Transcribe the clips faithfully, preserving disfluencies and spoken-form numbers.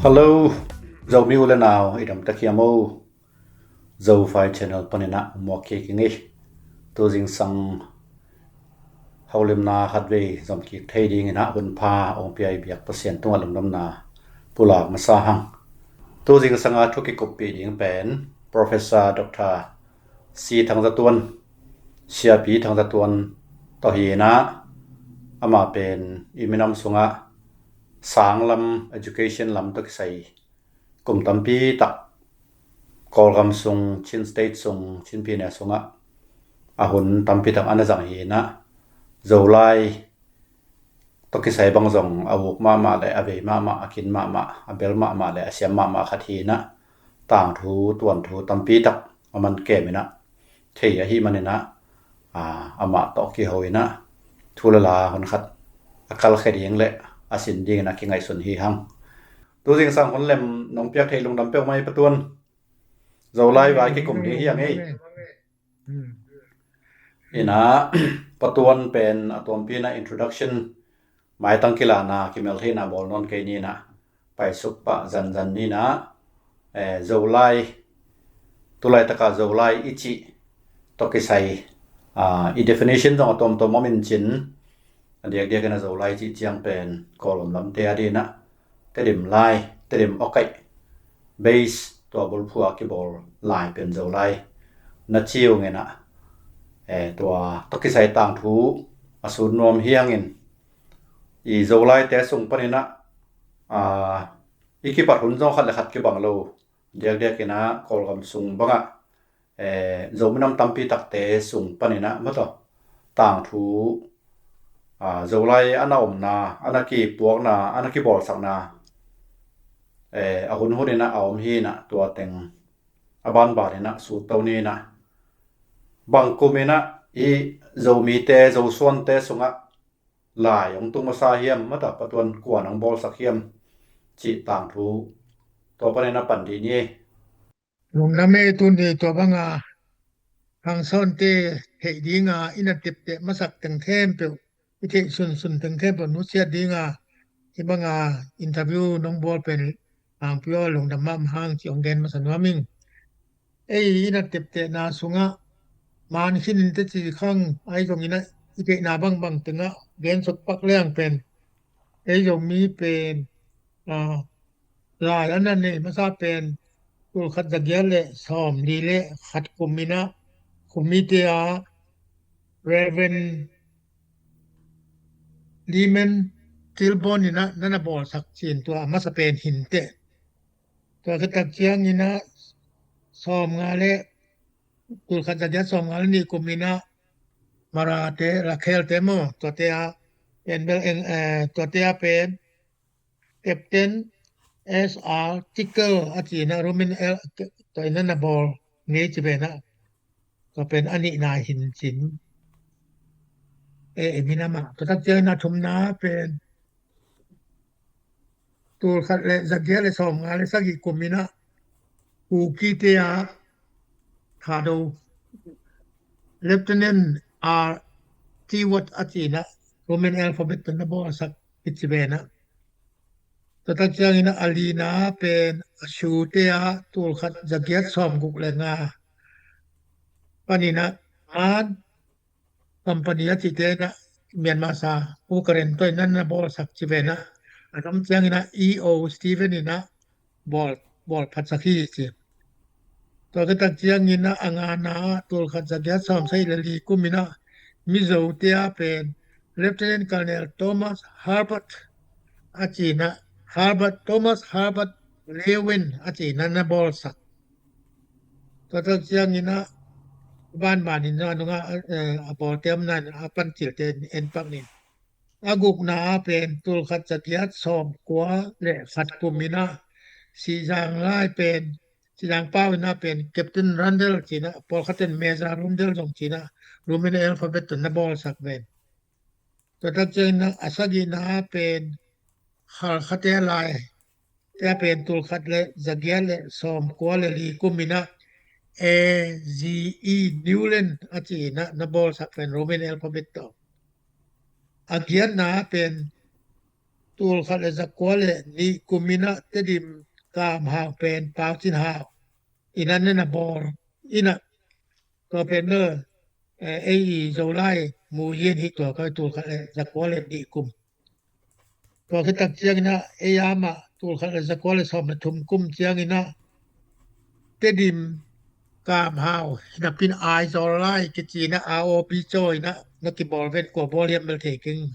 Hello, Zomi u le nau, i dam tak hiam o? Zofai channel panin ah muak kik ing ei. Tu zingsang holimna khatvei zom kik thei dingin ah hunpha hong pia i biak Pasian tungah lungdamna pulak masa hang. Tu zingsang a thu kikuppih ding pen Professor Doctor C Thang Za Tuan, Siapi Thang Za Tuan tawh hi in ah, amah pen i minam sungah sang lam, education lam tawh kisai kum tampi tak Kawlgam sung, Chin State sung, Chin Pyine sungah a hun tampi tak a na zang hi in ah, Zolai tawh kisai bang zong a uk mahmah le a vei mahmah, a kin mahmah, a bel mahmah le a siam mahmah khat hi in ah, tangthu, tuanthu tampi tak a man kem in ah, thei ahih manin ah, aa, amah tawh kiho in ah, thu le la hun khat a kalkhia ding le a sin dingin a kingaihsun hi hang. Tu zingsang hun lem nong piak theih lungdam peuhmah hi Pa Tuan. Zolai vai kikum ding hi hang ei. Hmm. In ah, Pa Tuan pen a tuampi in ah introduction, maitang kilahna, kimeltheihna bawl nawn kei ni in ah, paisuk pah zanzan ni in ah, eh, Zolai, tulaitak a Zolai i cih tawh kisai, ah, i definition zong a tuamtuam om in cin, a diakdiak in ah Zolai cih ciang pen Kawlgam lamte a ding in ah Tedim lai, Tedim awkaih base, tua bulphuh a kibawl lai pen Zolai na ci ung in ah, eh, tua tawh kisai tangthu a sut nuam hi hangin, i Zolaite sung panin ah, aa, i kipat hun zong khat le khat kibang lo, diakdiak in ah Kawlgam sung bangah, eh, Zo minam tampi takte sung panin ah maw, tawh tangthu, aa, Zolai a na omna, a na kipuakna, a na kibawlsakna, eh, a hunhun in ah a om hi in ah, tua teng a banban in ah sut to ni in ah, bang kum in ah i Zomite, Zosuante sungah lai hong tung masa hiam, maw, tawh Pa Tuan, kua nang bawlsak hiam cih tangthu, tua panin a pan dih ni ei. Lungdam ei. Tuni tua banga hangsawnte theih dinga i na tepteh masak teng khempeuh, i theih sunsun teng khempeuh nusiat dinga hih banga interview nong bawl pen, hangpi aw, lungdam mahmah hang cih hong gen masa nuam ing. Ei i na teptehna sungah man khin in teci khang, ahi zongin ah i theihna bangbang tengah gen suk pak leng pen, ei Zomi pen, aa, lai a na nei masa pen tulkhat zagiat le sawmli le khat kum in ah, kum mite ah Reverend Lyman Kilborn in ah na na bawlsak cin, tua a masa pen hinteh. Tua khit tak ciangin ah sawmnga le, tulkhat zagiat sawmnga le nih kum in ah Marate, Rakhelte maw, tuate ah pen bel eng, eh, tuate ah pen Captain S R Tickle a ci in ah, Roman L, tua in ah na bawl ngei ci ve in ah, tua pen a nihna hi in cin. Eh, eh, minam ah. Tua tak ciangin a thumna pen tulkhat le zagiat le sawmnga le sagih kum in ah Kukite ah Thado, Lieutenant R Stewart a ci in ah, Roman alphabet tawh na bawlsak hi ci ve in ah. Tua tak ciangin ah a lina pen a Sute ah tulkhat zagiat sawmguk le nga panin ah Man Company a cihte in ah Myanmar sa Pu Karen tawh in ah na bawlsak ci ve in ah, a tam ciangin ah E O Stephen in ah bawl, bawl phatsak hi ci. Tua khit tak ciangin ah a ngana tulkhat zagiat sawmsagih le li kum in ah Mizote ah pen Lieutenant Colonel Thomas Herbert a ci in ah, Herbert, Thomas Herbert Lewin a ci in ah na bawlsak. Tua tak ciangin ah banbanin a nungah, eh, a bawlte omna in a pancilte en pak ning. A gukna ah pen tulkhat zagiat sawmkua le khat kum in ah Sihzang lai pen, Sihzang pau in ah pen Captain Randall ci in ah, pawlkhat in Major Randall zong ci in ah, Roman alphabet tawh na bawlsak ven. Tua tak ciangin ah a sagihna ah pen Khalkhate lai te ah pen tulkhat le zagiat le sawmkua le li kum in ah A Z E Newland a ci in ah na bawlsak pen Roman alphabet tawh. A giatna ah pen tul khat le zakua le nih kum in ah Tedim Kam Hau pen Pau Cin Hau in ah na na bawl in ah, tua pen bel ei i Zolai mu hian hi tua ka tul khat le zakua le nih kum. Tua khit tak ciangin ah ei a mah tul khat le zakua le sawm le thum kum ciangin ah Tedim Kam Hau hinapin Aizawl lai kici in ah A O P caw in ah na kibawl ven kua bawl hiam bel thei keng.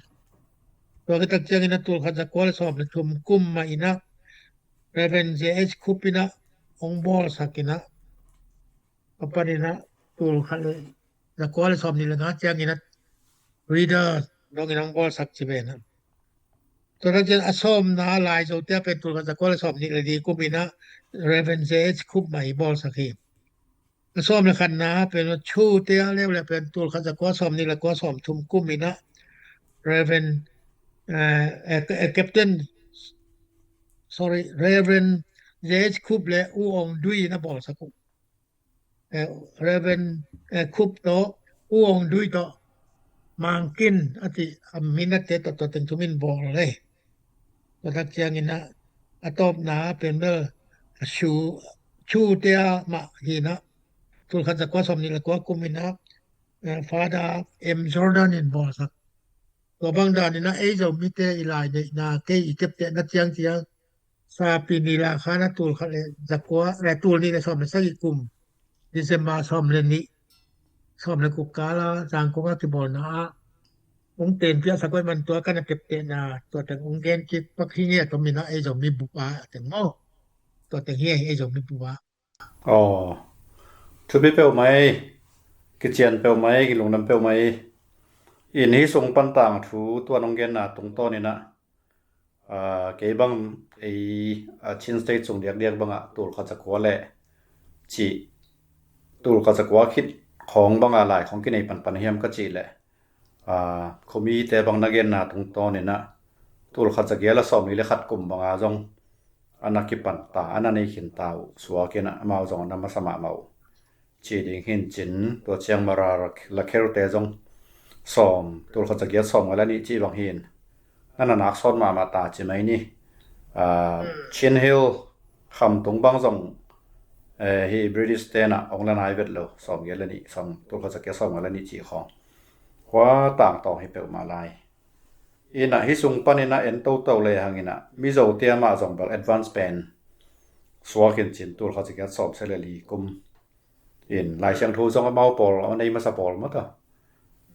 Tua khit tak ciangin ah tul khat zakua le sawm le thum kum mah in ah Reverend J H Khup in ah hong bawlsak in ah, a panin ah tul khat le zakua le sawm nih le nga ciangin ah Reader dongin hong bawlsak ci ve na. Tua tak ciang a sawmna lai Zote a pen tul khat zakua le sawm nih le li kum in ah Reverend J H Khup mah i bawlsak hi. A sawm le khatna pen Chute a leu le pen tul khat zakua sawm nih le kua sawm thum kum in ah Reverend eh, eh, eh, Captain, sorry, Reverend J H Khup le U Ong Dui in a bawlsak uh. Eh, Reverend eh, Khup tawh U Ong Dui tawh Mangkin a ti a min a te tawh tua teng thum in bawl le. Tua tak ciangin ah a tawpna pen bel a Chu, Chute a mah hi in ah tul khat zakua sawm nih le kua kum in ah eh, Father M Jordan in bawlsak. Tua bang danin ah ei Zomite i lai neihna kei i teptehna ciang ciang Sapi ni la khan a tul khat le zakua le tul nih le sawm le sagih kum December sawm le nih sawm le kuk kala Zangkong a kibawlna ah hong tenpiaksak uh ahih man tua ka na teptehna tua teng hong gen kik pak hi nge a tomin ah ei Zomi bup ah a teng maw? Tua teng hi ei Zomi bup ah. Aw, thupi peuhmah ei, kician peuhmah ei, kilungdam peuhmah ei. In hih sung pan tangthu tua nong genna tungtawn in ah, aa, kei bang ei, aa, Chin State sung diakdiak bangah tul khat zakua le cih, tul khat zakua khit khawng bangah lai khawng kinei panpan hiam ka cih leh, aa, khomite bang na genna tungtawn in ah tul khat zagiat le sawm li le khat kum banga zong a na kipan ta, a na nei khin ta uh suak in ah amau zong a na masa mahmah uh. Ci ding hin cin tua ciang Mara Lakherte zong sawm, tul khat zagiat sawm nga le nih cih bang hin na na nak sawt mahmah ta ci mai ni. Aa, Chin Hill khamtung bang zong eh, hi British ten ah ong la nai vet lo, sawm giat le nih, sawm, tul khat zagiat sawm nga le nih cih khawng hua tangtawng hi peuhmah lai. In ah hih sung pan in ah en toto le hang in ah Mizo te amah zong bel advance pen suak in cin tul khat zagiat sawm sia le li kum in Lai Siangtho zong amau pawl a nei masa pawl maw ta.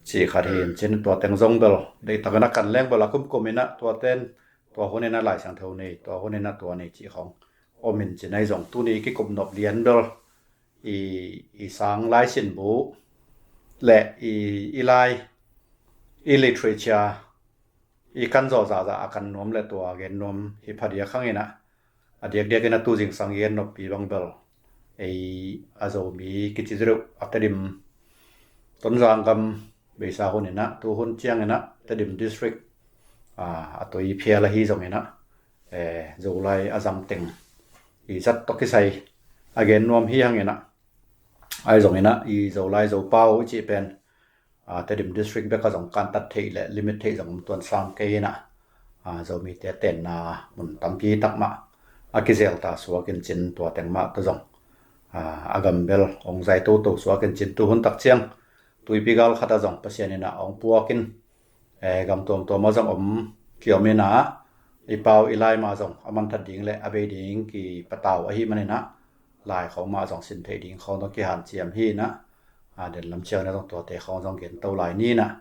Cih khat hi in cin tua teng zong bel deihtak in a kan leng bel a kumkum in ah tua ten tua hun in ah Lai Siangtho nei, tua hun in ah tua nei cih khawng om in cin ahi zong tuni kikum nop lian bel i, i sang lai sinbu le i, i lai, i literature i kan zawh zahzah a kan nuam le tua gen nuam hi phadiak hang in ah a diakdiak in a tu zingsang i gen noppi bang bel ei a Zomi kici zireuh a Tedim Tonzang gam beisa hun in ah tu hun ciang in ah Tedim District, aa, a toi phial ahi zong in ah, eh, Zolai a zang teng i zat tawh kisai a gen nuam hi hang in ah, ahi zong in ah i Zolai Zopau i cih pen, aa, Tedim District bek a zong kantat theih le limit theih zong om tuan sam kei in ah, aa, Zomite a tenna mun tampi tak mah a kizel ta suak in cin tua teng mah tawh zong, aa, a gam bel ong zai toto suak in cin tu hun tak ciang tuipi gal khat a zong Pasian in ah ong puak in, eh, gam tuamtuam a zong om kiom in ah i pau i lai mah zong a manthat ding le a bei ding kipatau ahi man in ah lai khawng mah zong sin theih ding khawng zong kihanciam hi in ah, a, den lam ciang in ah zong tuate khawng zong gen to lai ni in ah.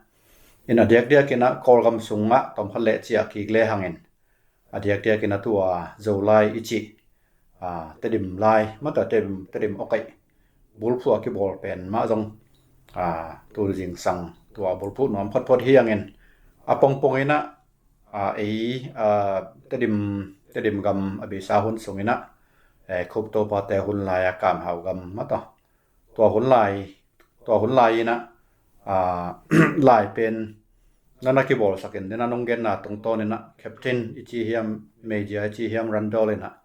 In a diakdiak in ah Kawlgam sung ah tawmkhat le ciah kik le hang in a diakdiak in a tua Zolai i cih, aa, Tedim lai mata Tedim, Tedim awkaih bulphuh a kibawl pen mah zong, aa, tu zingsang tua bulphuh nuam photphot hi hang in a pongpong in ah, aa, ei, aa, Tedim, Tedim gam a beisa hun sung in ah, eh, Khup topate hun lai a Kam Hau gam mata tua hun lai, tua hun lai in ah, aa, lai pen na na kibawlsak in, na nong genna tungtawn in ah Captain i ci hiam, Major i ci hiam, Randall in ah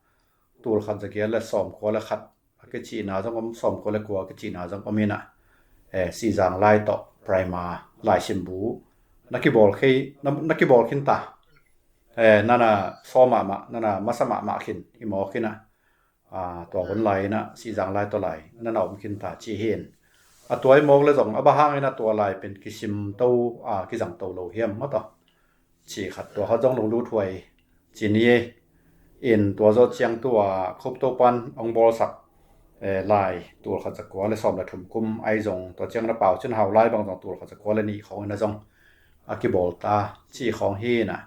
tul khat zagiat le sawm kua le khat a kicihna zong om, sawm kua le kua a kicihna zong om in ah, eh, Sizang lai tawh primer lai simbu na kibawl khei, na, na kibawl khin ta. eh, nana sawm mahmah, nana masa mahmah khin i mawk inah, ah, tua hun lai inah Sihzang lai tawh lai nana om khin ta ci hi in. A tua i mawk le zong a bang hang inah tua lai pen kisim to, ah, kizang to lo hiam maw taw? Ci khat tua khat zong lunglut huai ci ni e. In tua zawh ciang tua Khup Topan hong bawlsak, eh, lai tul khat za kua le sawm le thum kum ahi zong tua ciang na Pau Cin Hau lai bang zong tul khat za kua le nih khawng inah zong a kibawl ta ci khawng hi inah.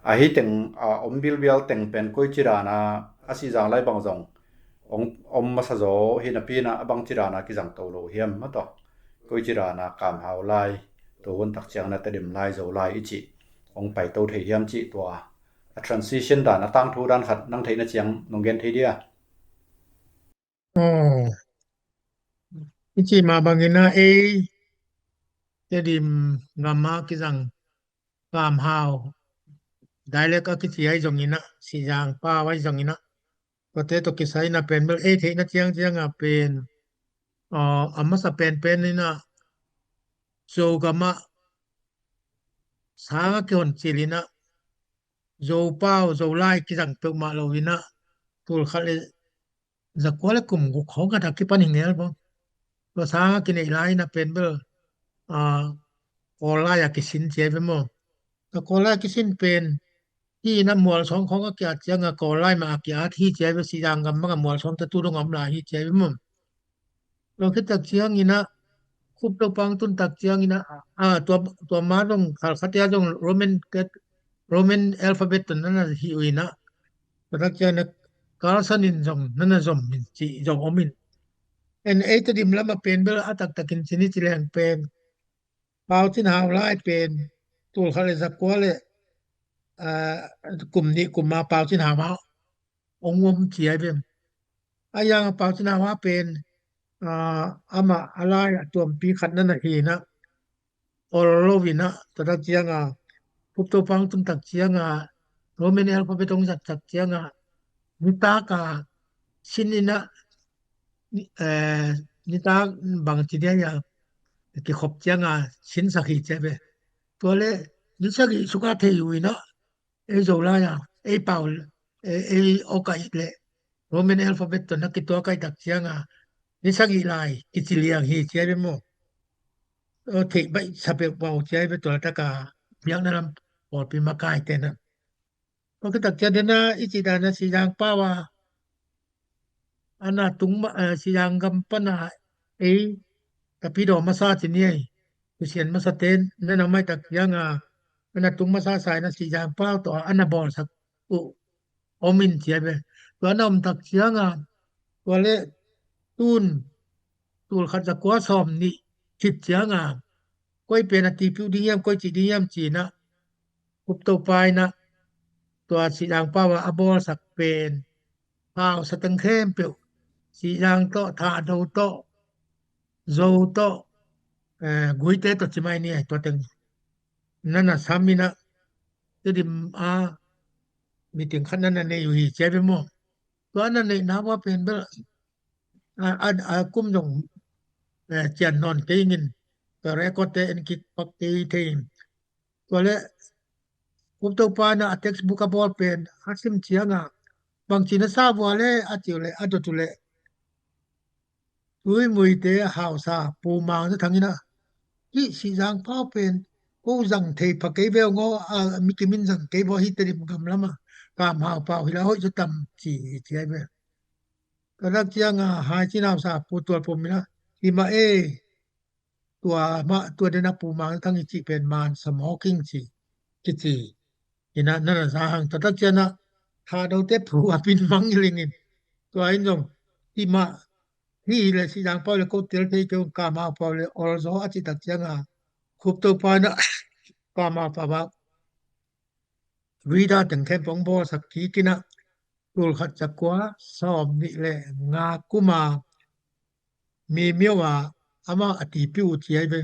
Ahi teng, a om bilbial teng pen koi ci dana a Sihzang lai bang zong hong om masa zaw hi napi inah a bang ci dana kizang to lo hiam maw taw? Koi ci dana Kam Hau lai, tua hun tak ciang na Tedim lai, Zo lai i cih hong pai to thei hiam cih tua a transition dan, a tangthu dan khat nang theihna ciang nong gen thei dia? Oh, i cih mah bangin ah ei Tedim gam ah kizang Kam Hau dialect a kici ahi zongin ah, Sihzang pau ahi zongin ah, tuate tawh kisai inah pen bel ei theihna ciangciang ah pen, ah, a masa penpen inah Zogam ah sang a kihon cil inah Zo pau, Zo lai kizang peuhmah lo inah tul khat le za kua le kum guk khawng khat a kipan hi ngel bang. Tua sang a kineih lai inah pen bel, ah, Kawl lai a kisin ci ahi ve maw? Tua Kawl lai a kisin pen hi inah Mualsawng khawng a ki-at ciang a Kawl lai mah a ki-at hi ci ahi ve, Sihzang gam bang a Mualsawng te tu dong a om lai hi ci ahi ve maw? Tua khit tak ciang inah Khup Topan tun tak ciang inah, ah, tua, tua ma zong khalkhatia zong Roman Cat-, Roman alphabet tun nana hi uh inah. Tua tak ciang inah Carlson in zong nana zom in cih zong om in. En ei Tedim lam ah pen bel a taktakin ci ni ci leng pen Pau Cin Hau lai pen tul khat le za kua le, ah, kum nih kum ah Pau Cin Hau ah hong om ci ahi ve. A yang a Pau Cin Hau ah pen, ah, amah a lai a tuampi khat nana hi inah ol lo inah, tua tak ciang a Khup Topan tun tak ciang a Roman alphabet hong zat tak ciang a nitak a sin inah, ni-, eh, nitak bang ci dia, kikhop ciang a sinsak hi ci ahi ve. Tua le ni sagih suk a thei uh inah ei Zo lai a ei pau, ei, ei awkaih le Roman alphabet tawh na kituak ahi tak ciang a ni sagih lai kici liang hi ci ahi ve maw? Aw, theih baih sa peuhpeuh ci ahi ve tua laitak a biakna lam pawlpi makaite na. Tua khit tak ciang dena i cih dan a Sihzang pau a ana tung ma, eh, Sihzang gam pan a ei tapidaw masa ci ni ei, Pasian masate nana om ahi tak ciang a ana tung masa sa inah Sihzang pau tawh ana bawlsak uh om in ci ahi ve. Tua ana om tak ciang a tua le tun tul khat za kua sawm nih khit ciang a koi pen a tipiu ding hiam, koi cih ding hiam ci inah Khup Topan inah tua Sihzang pau a a bawlsak pen hausa teng khempeuh, Sihzang tawh, Thado tawh, Zo tawh, eh, Guite tawh ci mai ni ei, tua teng nana sam inah Tedim a meeting khat nana nei uh hi ci ahi ve maw? Tua ana neihna uh a pen bel a, a, a kum zong, eh, cian nawn kei ing in, tua record te en kik pak kei thei in. Tua le Khup Topan a textbook a bawl pen a sim ciang a bangci na sa vua le a ci uh le a dot uh le Tuimuite hausa Pu Mang Za Thang inah, hih Sihzang pau pen ko zang thei pha kei ve ung aw, a, mi kim in zang kei vua, hih Tedim gam lam a Kam Hau pau hi la hoih zaw tam ci hi ci ahi ve. Tua tak ciang a Hai Cin hausa Pu Tual Pum inah, hi mah ei, tua mah, tua dena Pu Mang Za Thang i cih pen man samaw king ci kici inah nana za hang. Tua tak ciang a Thado te Pu a pin mang i ling in, tua in zong hi mah, hi le Sihzang pau le ko tel thei kei ung, Kam Hau pau le ol zaw a cih tak ciang a Khup Topan a Kam Hau pau a Rida teng khempeuh hong bawlsak kik inah tul khat za kua sawm nih le nga kum a Mimio a amah a tipiu uh ci ahi ve.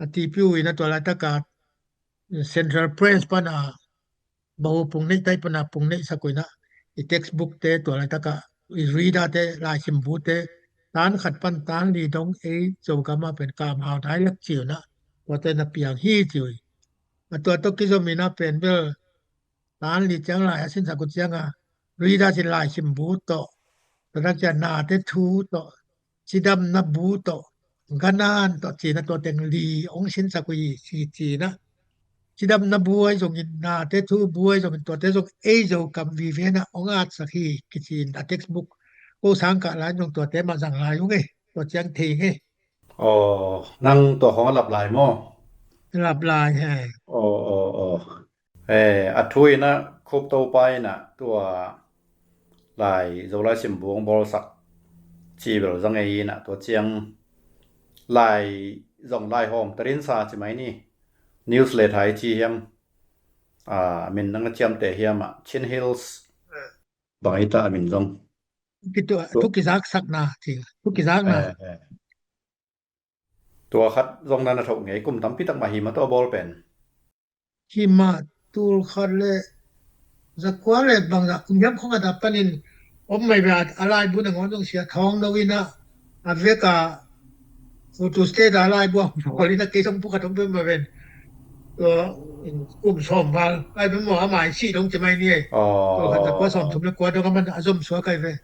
A tipiu uh inah tua laitak a Central Press pan a bahu pung neih tai pan a pung neihsak uh inah i textbook te tua laitak a i Rida te laisim bu te tan khat pan tan li dong ei Zogam a pen Kam Hau dialect ci uh inah tuate na piang hi ci uh hi. A tua tawh kizom inah pen bel Tan li ciang lai a sinsak uh cianga, Readers in Laisim Bu tawh, tua tak ciang Nate Thu tawh, Cidamna Bu tawh, Ganan tawh cina tua teng li hong sinsak uh hi ci cina. Cidamna Bu ahi zongin, Nate Thu Bu ahi zongin, tuate zong ei Zokam vivena hong atsak hi kici in a textbook. Ko sangkah lai zong tuate mah zang lai ung ei, tua ciang thei ung ei. Aw, nang tua khong a lap lai maw? Lap lai he. Aw, aw, aw. Eh, a thu inah Khup Topa inah tua lai Zolai Simbu hong bawlsak ci bel zang ei inah tua ciang lai zong lai hawm tarin sa ci mai ni. Newsletter i ci hiam? Ah, a min nang a ciamteh hiam ah? Chin Hills bang hi ta a min zong. Kitua, thu kizaksakna ci, thu kizakna. Eh, eh. Tua khat zong na na thoh ngei, kum tampi tak mah hi mah tua bawl pen. Hi mah, tul khat le zakua le bangzah kum hiam khong a dap panin om mai ve a, a laibu nangawn zong Sia Thawng No inah a veka photostat a laibu a bawl inah kei zong pukhat om pe mah ven. Tua kum sawm val ai pe maw, a mai sih dong ci mai ni ei. Aw. Tua khat zakua sawm thum le kua dong a man a zom suak ai ve.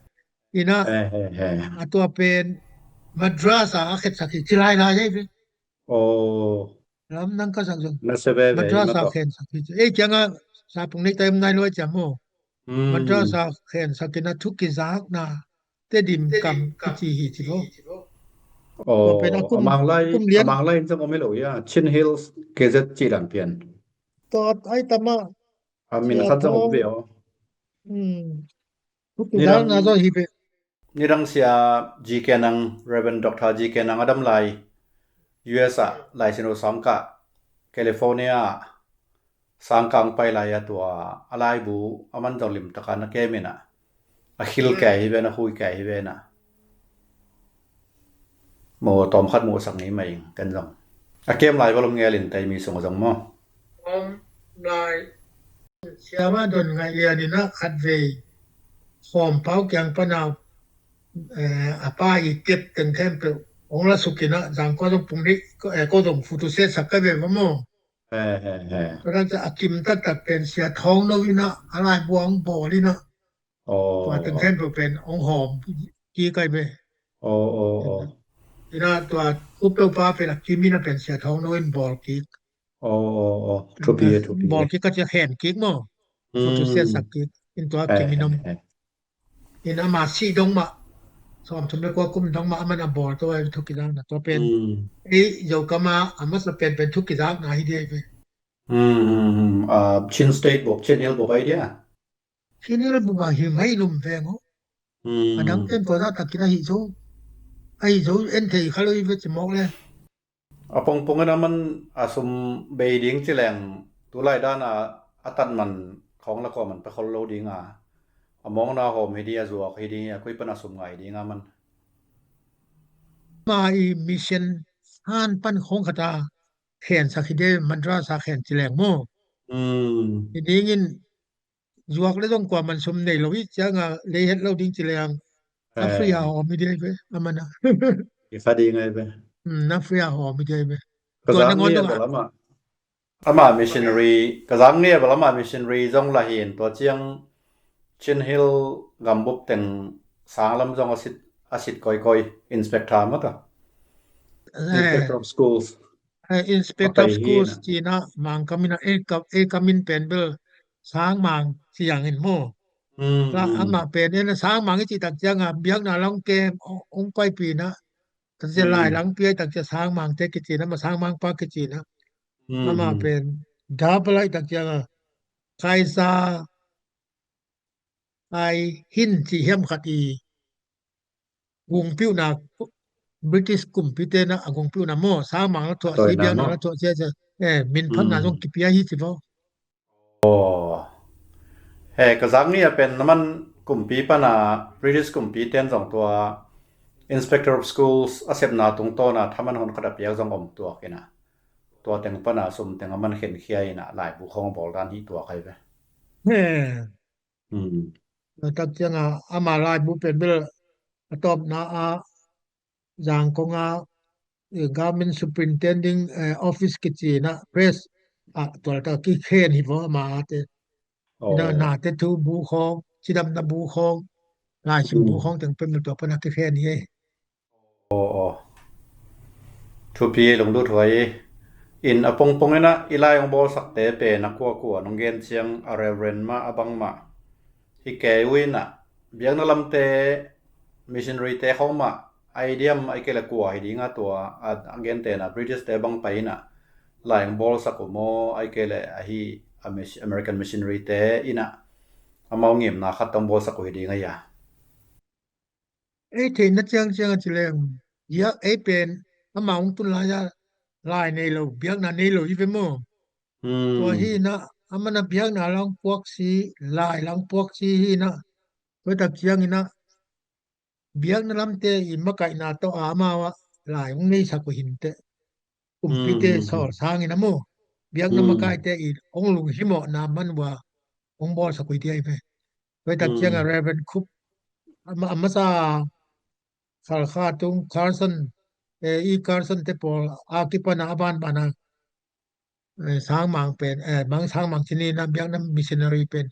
Inah, eh, eh, eh, a tua pen Madras a a khensak hi ci lai lai ei ve. Aw. Lam nang ka sak zong. Na se veve, Madras a khensak hi ci. Ei kianga sapung nei taim nai loi ciam maw. Hmm. Madras a khensak inah thu kizakna Tedim kam kici hi ci lo. Aw, tua pen a kum, a Manglai, kum lian. A Manglai in zong om hi lo ia, Chin Hills Gazette ci dan pian. Tua ai tama. A min khat zong om ve aw. Hmm. Thu kizakna zong hi ve. Nidang Sia G K Nang, Reverend Doctor G K Nang a dam lai U S ah laisin uh sangkah California ah sangkah hong pai lai a tua a laibu a man zong limtaka na kem inah a khil kei hi ve na, hui kei hi ve na. Maw, tawm khat muhsak ngei mah ing ken zong. A kem lai val om ngel in tei mi sung a zong maw. Om lai. Siama Don Ngaih Lian inah khatvei Hawm Pau kiang pana, eh, a pa i tep teng khempeuh hong la suk inah zangkua zong pung nih, eh, ko zong photostat sak ka ve va maw. He, he, he. Tua dan ciang a kim taktak pen Sia Thawng No inah a laibu a hong bawl inah. Aw. Tua teng khempeuh pen hong hawm kik ai ve. Aw, aw, aw. Inah tua Khup Topa pen a kim inah pen Sia Thawng No in bawl kik. Aw, aw, aw. Thupi, thupi. Bawl kik ka cia khen kik maw. Hmm. Photostat sak kik. In tua a kim in om. He, he, he. In ama sih dong mah, sawm thum le kua kum dong mah a man a bawl tua thu kizakna tua pen. Hmm. Ei Zokam a a masa pen pen thu kizakna hi ding ai ve. Hmm, hmm, hmm. Ah, Chin State bup, Chin Hill bup ai dia. Chin Hill bup a hi mai lum veng aw. Hmm. A dang pen tua zah takin a hi zo. A hi zo en thei kha lo hi ve ci mawk le. A pongpong in a man a sum bei ding ci leng, tulai dan a a tat man khawng la kua man pe khol lo ding a, a mawngna hawm hi ding, a zuak hi ding, a kui pan a sum ngai ding a man. Ma i mission han pan khawng khat a khensak hi ding, Madras a khen ci leng maw. Hmm. Hi ding in zuak le zong kua man sum nei lo i cianga lei het lo ding ci leng. Na free a hawm i ding ai ve a man a. I fa ding ai ve. Hmm, na free a hawm i ding ai ve. Ka zang ni a bel ama, ama missionary, ka zang ni a bel ama missionary zong la hin tua ciang Chin Hill gambup teng sanglam zong a sit, a sit kawikawi, inspector maw ta. Eh. Inspector of schools. Eh, Inspector of Schools cina Mangkam ina, eh, ka, eh, kamin pen bel Sangmang ciangin maw. Hmm, ka hmm. Ama pen ina Sangmang i cih tak cianga biakna lang kem ong, ong paipina. Tak cia lai lang pi ai tak cia Sangmang te kicina ma Sangmang pa kicina. Hmm, ama pen dap lai tak cianga Kaisa Kai Hin ci hiam khat i gungpiuhna British kumpite na a gungpiuhna maw, Sangmang la thuah si biakna la thuah sia sia. Eh, min phatna zong kipia hi ci vaw. Aw. He, ka zak ni a pen na man kumpi pana British kumpi ten zong tua Inspector of Schools a sepna tungtawna thaman hon khat a piak zong om tuak ina. Tua teng pana sum teng a man khenkhia ina laibu khong bawl dan hi tuak ai ve. He. Hmm. Tua tak cianga ama laibu pen bel a tawpna a Zangkong a, eh, Government Superintending, eh, Office kicina press a tual tak kikhen hi vaw ama a te. Ina nate thu bu khawng, cidamna bu khawng, laisim bu khawng teng pen tua pana kikhen hi ei. Aw, aw. Thupi, lunglut huai. In a pongpong ina i lai hong bawlsakte pen a kuakua nong gen ciang a Reverend mah a bang mah hi kei uh ina, biakna lamte, missionary te khawng mah, idea mah, ai kei le kua hi dinga tua a, a gente na British te bang pai ina lai hong bawlsak uh maw, ai kei le ahi a mis-, American missionary te ina amau ngimna khat tong bawlsak uh hi ding ahi a. Ei theihna ciangciang a ci leng, biak ei pen amah hong tun lai a lai nei lo, biakna nei lo hi ve maw? Tua hi ina, amana biakna lang puak si, lai lang puak si hi ina, tua tak ciang ina, biakna lamte i makaihna tawh a amau a lai hong neisak uh hinteh. Kumpite sawl sang ina maw, biakna makaite i hong lunghimawhna man uh a hong bawlsak uh hi dia hi ve. Tua tak ciang a Reverend Cook, a ma-, a masa Khalkha tung Carson, eh, i Carson te pawl a kipana a banbana, eh, sangmang pen, eh, mang sangmang cini na biakna missionary pen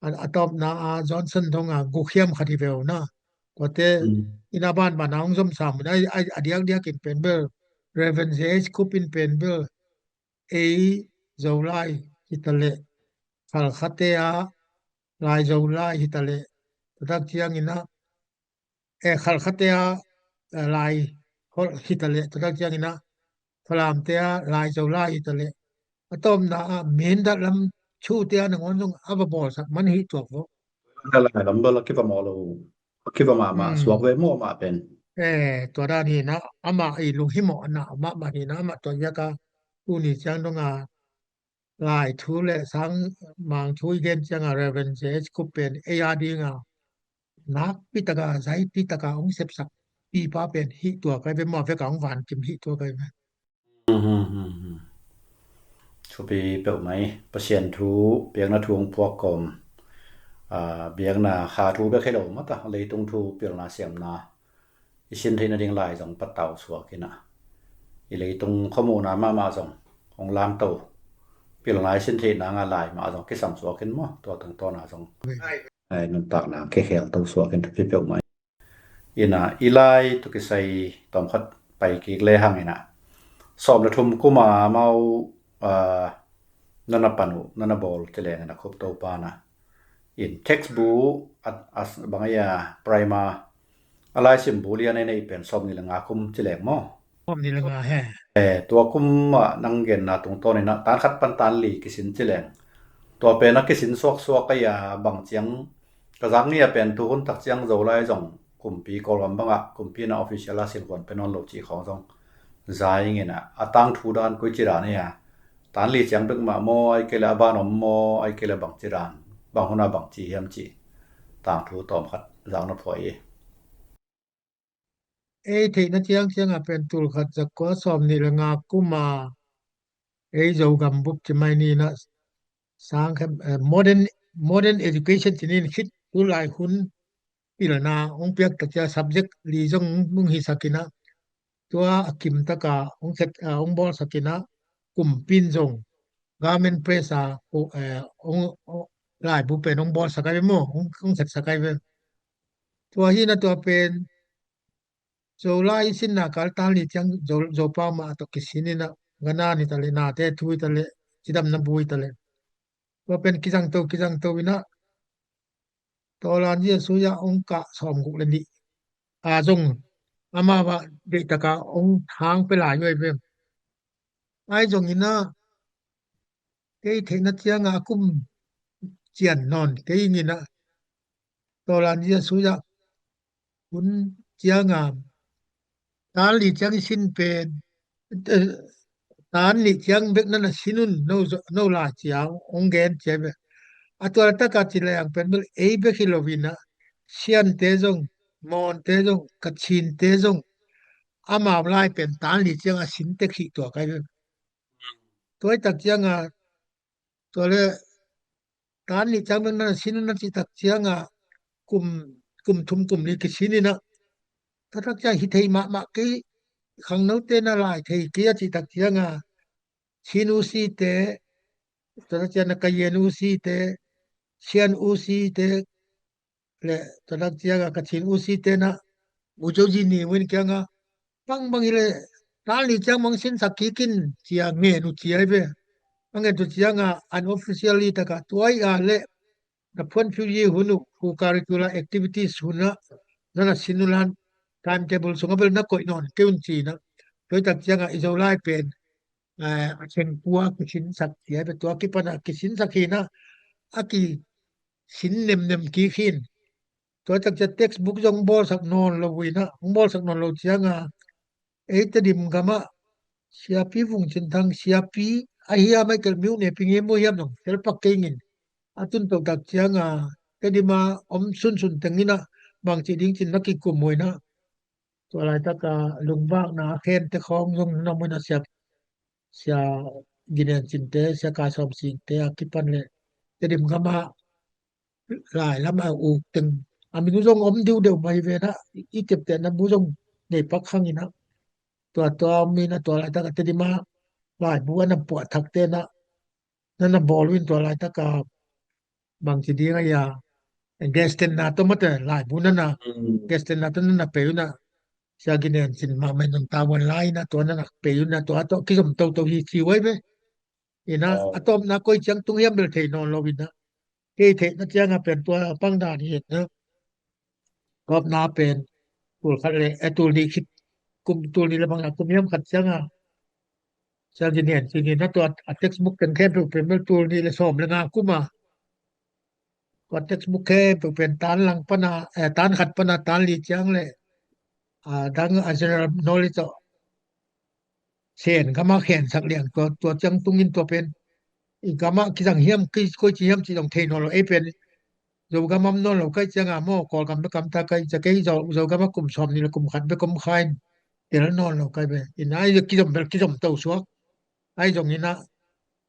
a, a tawpna a Johnson thong a gukhiam khat hi ve uh na. Tuate ina banbana hong zom sam uh na, a, a diakdiak in pen bel Reverend J H Cook in pen bel ei Zolai hi ta leh, Khalkhate a Lai Zolai hi ta leh, tua tak ciang ina, eh, Khalkhate a, eh, lai holh hi ta leh, tua tak ciang ina, Falamte a lai Zolai hi ta leh, a tawpna a Mindat lam thute a nangawn zong a va bawlsak man hi tuak vo. Lai lam bel a kiva maw lo, a kiva mahmah suak ve maw amah pen. Eh, tua dan hi ina, amah i lunghimawhna mahmah hi ina, amah tua ziak a tuni ciang dong a lai thu le sang mang thu i gen ciang a Reverend J H Cook pen ei a ding a nakpi taka, zaipi taka hong sepsak pipa pen hi tua kai ve maw, vek a hong vankim hi tua kai ve. Thupi peuhmah hi. Pasian thu, biakna thu hong puak kawm, ah, biakna kha thu bek hi lo mah ta, leitung thu pilna siamna i sin theihna ding lai zong patau suak ina, i leitung khuamuhna mahmah zong hong lamto, pilna i sin theihna nga lai mah zong kisam suak in maw, tua tungtawna zong ai nuntakna kikhelto suak in thupi peuhmah. Ina i lai tawh kisai tawmkhat pai kik lehang ina, sawm le thum kuma amau, ah, nana pan uh, nana bawl ci leng ina Khup Topa na in textbook a, a bang ahi a primer a laisim bu lian a i neih pen sawm nih le nga kum ci leng maw? Sawm nih le nga he. Eh, tua kum ah nang genna tungtawn ina tan khat pan tan li kisin ci leng, tua pen a kisin suaksuak ahi a, bang ciang ka zak ni a pen tuhun tak ciang Zolai zong kumpi Kawlgam bangah kumpi na official a silkuan pe nawn lo cih khawng zong za ing ina, a tangthu dan koici dan hi a, tan li ciang bek mah maw, ai kei le a ban om maw, ai kei le bangci dan, bang hun a bangci hiam cih tangthu tawmkhat zak na phuai hi. Ei theihna ciangciang a pen tul khat za kua sawm nih le nga kuma ei Zogam bup ci mai ni ina sang khem, eh, modern, modern education ci ni in khit tu lai hun pilna hong piak tak cia subject li zong hong hisak ina, tua a kim taka hong khet, ah, hong bawlsak ina, kumpin zong Garment Press a, oh, eh, hong, hong, laibu pen hong bawlsak ai ve maw, hong, hong khetsak ai ve. Tua hi ina tua pen Zolai i sinna kal tan li ciang Zo, Zopau mah tawh kisin ina, gana ni ta leh, nate thu hi ta leh, cidamna bu hi ta leh, tua pen kizangto, kizangto ina, tawlan Jesu ah hong kah sawmguk le nih a zong amau a deih taka hong hang pia lai uh ai ve. Ai zong ina kei theihna cianga a kum cian nawn kei ing ina, tawlan Jesu ah hun cianga tan li ciang i sin pen, eh, tan nih ciang bek nana sin un, no, no lai cia hong gen cia ve. A tua taka ci leng pen bel ei bek hi lo ina, Siante zong, Mawnte zong, Kachinte zong, amau lai pen tan li ciang a sin tek hi tua kai ve. Tua i tak cianga, tua le tan nih ciang bek nana sin un na cih tak cianga kum, kum thum kum li kisin ina, tua tak ciang hi thei mahmah kei, khangnote na lai thei kei a cih tak cianga Chin U C te, tua tak ciang na Kayin U C te, Shan U C te le, tua tak cianga Kachin U C te na, U Joe Zi Ni Win kianga, bang bang ile, tal ni ciang mang sinsak kik in cia ngen uh cia i ve. A ngen tu cianga unofficially taka tua i a le, na phuan phiu yi hun uh, hu curricular activities hun a, nana sin uh lan, timetable sunga bel na koih nawn kei un ci na. Tua i tak cianga i Zolai pen, eh, a khengkua kisinsak cia i ve, tua kipana kisinsak hi na, a kisin nemnem kik hin. Tua tak cia textbook zong bawlsak nawn lo uh ina, hong bawlsak nawn lo cianga, ei Tedim gamah, Siapi Vung Cin Thang, Siapi, a hia Michael Miu ne ping hi mu hiam nong, tel pak kei ngin. A tun to tak cianga, Tedima om sunsun teng ina, bang ci ding cin na kikum uh ina. Tua laitaka lungvakna a khente khawng zong na mu ina Siap, Sia Ginen Cinte, Sia Kai Sawm Singte, a kipan le, Tedim gamah, lai lam a uk teng. A min uh zong om diu deuh mai ve na, i teptehna bu zong nei pak khang ina. Tua tua om ina tua laitaka Tedima laibu a na puah thakte na, na na bawl uh in tua laitaka bang ci ding a ia. Guest tenna tawh mate laibu na na. Guest tenna tawh na na pei uh na. Sia Ginen Cin mahmah in nong tavuan lai ina tua na na pei uh na tua tawh kizom toto hi ci uh ai ve. Ina a tawpna koi ciang tung hiam bel thei nawn lo ina. Kei theihna cianga pen tua pang dan hi na. Tawpna pen tul khat le, eh, tul nih khit, kum tul nih le bang na kum hiam khat cianga. Sia Ginen Cin ina tua a textbook teng khempeuh pen bel tul nih le sawm le nga kuma. Tua textbook khempeuh pen tan lang pana, eh, tan khat pana tan li ciang le, ah, dang a general knowledge tawh Sen gamah khensak liang tua, tua ciang tungin tua pen i gamah kizang hiam, ki, koi ci hiam ci zong thei nawn lo. Ei pen Zogam om nawn lo kai cianga maw, Kawlgam bek om ta kai cia kei Zo, Zogam a kum sawm nih le kum khat bek om khain tel nawn lo kai ve. Ina ai kizom bel kizom to suak. Ai zong ina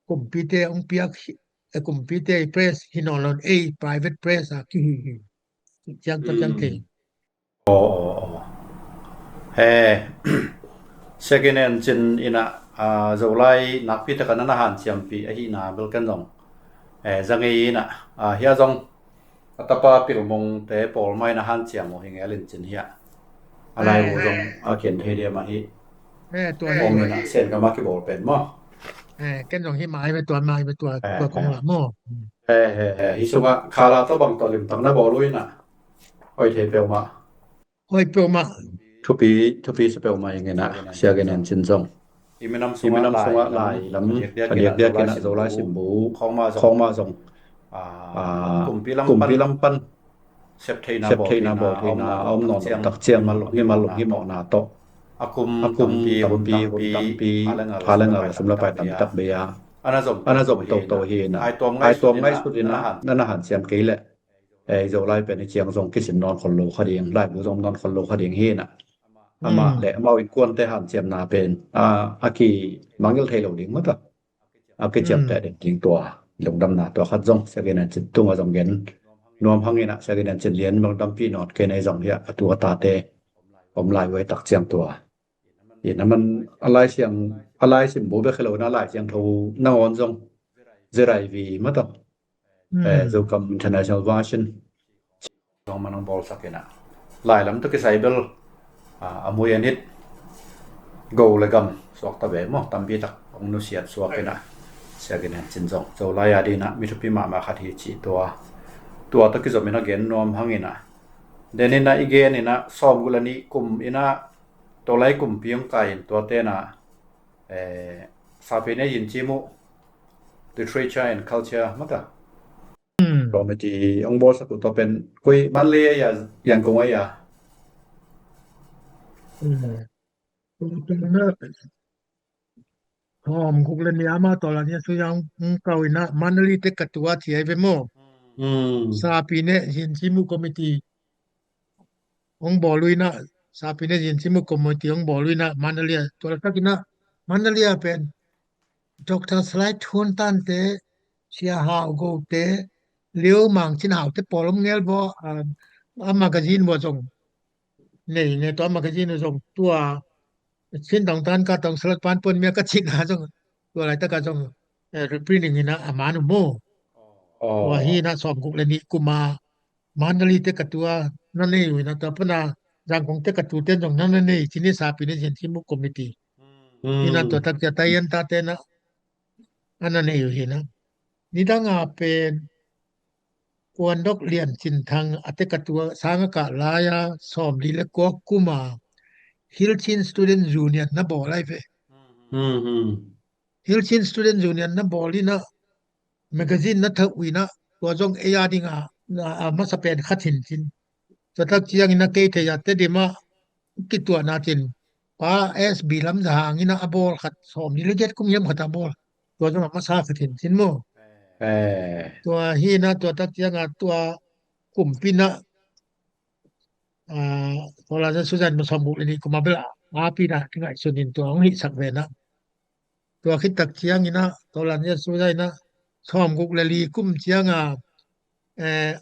kumpite ong piak hi, e kumpite i press hi nawn lo, ei private press a kihi hi. Ciang tua ciang thei. Aw, aw, aw. He, Sia Ginen Cin ina, a, Zolai nakpi taka na na hanciampih ahihna bel ken zong, he, za ngei ina, a, hia zong a tapa Pilmung te pawl mai na hanciam uh hi ngel in cin hia. A lai uh zong a ken thei diam ahi. He, tua om ina Sen gam a kibawl pen maw. He, ken zong hi mai ve tua, mai ve tua, tua kong la maw. He, he, he, hi sungah khala tawh bang tawh limtak na bawl uh ina. Hoi thei peuhmah. Hoi peuhmah. Thupi, thupi sa peuhmah ing ina, Sia Ginen Cin zong. I minam sungah lai lam, paniak diakin a Zolai simbu khawng mah zong, a, kumpi lam pan sep theihna bawl theihna a om nawn lo tak ciang, hi mal lo, hi mawhna tawh. A kum tampi, hun tampi, pha le ngal a sum le pai tampi tak bei a, a na zom toto hi ina. Ai tuam ngaihsut ina, na na hanciam kei leh. Ei Zolai pen i ciang zong kisin nawn khol lo kha ding, laibu zong nawn khol lo kha ding hi na. Amah le amau innkuante hanciamna pen, a, a kimangngilh thei lo ding mata. A kiciamteh den ding tua lungdamna tua khat zong Sia Ginen Cin tungah zong gen nuam hang ina, Sia Ginen Cin lian lungdampih nawn kei na i zong hi a, a tu a tate om lai uh a i tak ciang tua. Ina man a lai siang, a lai simbu bek hi lo na, lai siangtho nangawn zong Z I V mata. Eh, Zogam International Version zong man hong bawlsak ina. Lai lam tawh kisai bel, a, a mui a nit, go le gam suak ta ve maw, tampi tak hong nusiat suak ina. Sia Ginen Cin zong Zolai a ding ina mi thupi mahmah khat hi cih tua, tua tawh kizom ina gen nuam hang ina. Den ina i gen ina sawmguk le nih kum ina, tua lai kumpi hong kai in tuate na, eh, Sapi ne Yin Ci Mu, Literature and Culture mata. Committee hong bawlsak uh tua pen koi, Mandalay a, Yangon a? Hawm guk le nih ama tawh la nia su yang kau ina Mandalay te ka tua ci ai ve maw. Sapi ne Yin Ci Mu Committee hong bawl uh ina, Sapi ne Yin Ci Mu Committee hong bawl uh ina Mandalay a, tua latak ina Mandalay a pen Doctor Salai Thun Tan te, Sia Hau Go te, Liu Mang Cin Hau te pawl om ngel baw, a, a magazine baw zong nei ne, tua magazine uh zong tua Chin Tong Tan Ka Tong Salat Pan Pon Mia ka cihna zong tua laitaka zong, eh, reprinting ina a man uh maw. Tua hi na sawmguk le nih kuma Mandalay te ka tua na nei uh hi na, tua pana Zangkong te ka tu ten zong na na nei ci ni, sapi ni zian ci mu committee. Hi na tua tak cia Tayenta te na a na nei uh hi na. Nidanga pen Kuandok Lian Cin Thang a te ka tua sanga kah lai-a sawmli le kua kuma Hill Chin Student Union na bawl ai ve. Hill Chin Student Union na bawl ina magazine na thauh ina, tua zong ei a dinga a masa pen khat hin cin. Tua tak ciangina kei thei a Tedim a kituahna cin, pa S B Lam Za Hang ina a bawl khat, sawmli le giat kum hiam khat a bawl. Tua zong a masa khat hin cin maw. Tua hi na tua tak cianga tua kumpina Tawlan Za Susan ma sawmguk le nih kuma bel a api na kingaihsun in tua hong hihsak ve na. Tua khit tak ciangina Tawlan Za Susan ina sawmguk le li kum cianga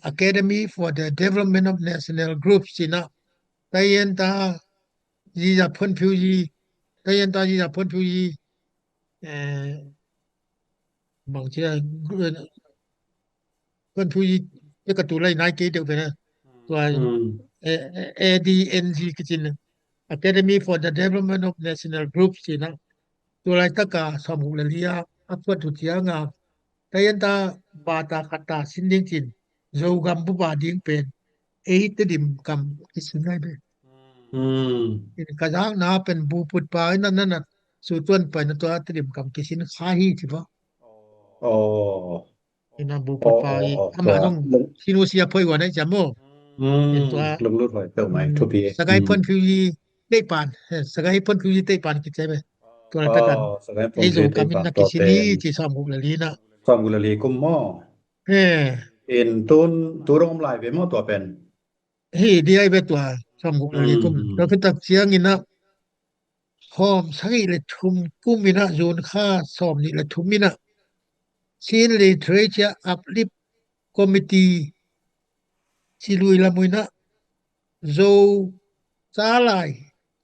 Academy for the Development of National Groups cina Tayenta Ziza Phonphiuyi, Tayenta Ziza Phonphiuyi bang cia Phonphiuyi te ka tu lai nai kei deuh ve na. Tua A D N G kicin, Academy for the Development of National Groups cina. Tua lai taka sawmguk le li a a phuat tu cianga Tayenta bata khata sin ding cin, Zogam bupa ding pen ei Tedim kam kisin ngai be. In ka zakna pen buput pa ina nana sutuan pa ina tua Tedim kam kisin kha hi ci ba. Ina buput pa i ama zong sinu sia phoi ua nai cia maw. In tua lunglut hoi peuh mai thupi. Sagai Phonphiuyi teipan, Sagai Phonphiuyi teipan kici be. Tua lai takan ei Zogam in na kisin hi ci sawmguk le li na. Sawmguk le li kum maw. In tun tu dong om lai ve maw tua pen. Hi di ai ve tua sawmguk le li kum. Tua khit tak ciangina sawm sagih le thum kum ina June kha sawmnih le thum ina Chin Literature Uplift Committee ci lui lam uh ina Zo Ca Lai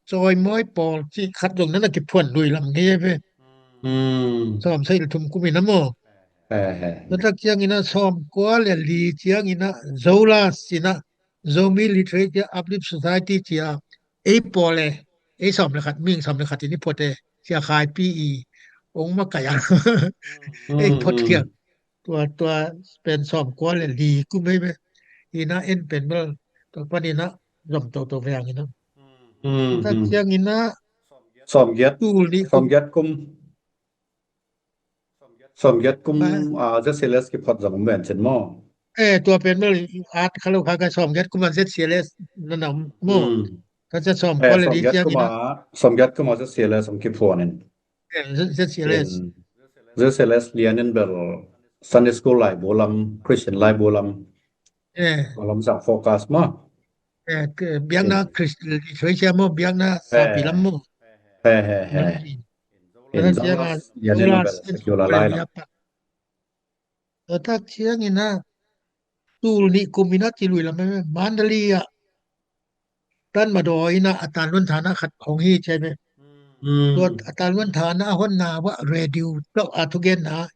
Cawimawi Pawl cih khat zong nana kiphuan lui lam ngei ai ve. Sawm sagih le thum kum ina maw. Tua tak ciangina sawm kua le li ciangina Zolas cina Zomi Literature Uplift Society cia ei pawl e, ei sawm le khat, ming sawm le khat in i phuat e, cia Khai Pi i ong makaih a ei phuat khiak. Tua tua pen sawm kua le li kum ei ve. Ina en pen bel tua pan ina zom toto ve ang ina. Tak ciangina sawm giat, tul nih sawm giat kum. Sawm giat kum Z C L S kiphot zong om ven cin maw. Eh, tua pen bel at kha lo kha ka sawm giat kum a Z C L S na nam maw. Ka cia sawm kua le li ciangina sawm giat kum a Z C L S om kiphuan in. Z C L S. Z C L S lian in bel Sunday school laibu lam, Christian laibu lam. Lam sang focus maw. Biakna Christian literature maw, biakna sapi lam maw. He he he. In Zolas lian in bel secular lai lam. Tua tak ciangina tul nih kum ina ci lui lam e, Mandalay ah Tan Madaw ina a Tan Luan Thana khat hong hi ci ai ve. Tua a Tan Luan Thana a honna vah radio tawh a thugenna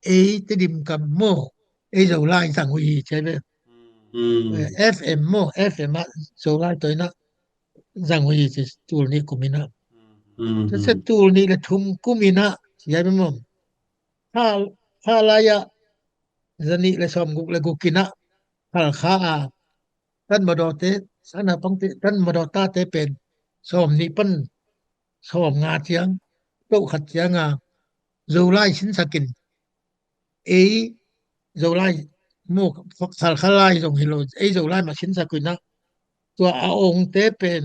ei Tedim kam maw, ei Zolai zang uh hi ci ai ve. F M maw, F M ah Zolai tawh ina zang uh hi ci tul nih kum ina. Tua sia tul nih le thum kum ina ci ai ve maw. Kha lai ah zanih le sawmguk le guk ina Khalkha a Tan Madaw te, sana pangte Tan Madaw tate pen sawm nih pan sawm nga ciang toh khat cianga Zolai sinsakin ei Zolai mu Khalkha lai zong hi lo, ei Zolai ma sinsak uh ina tua a ongte pen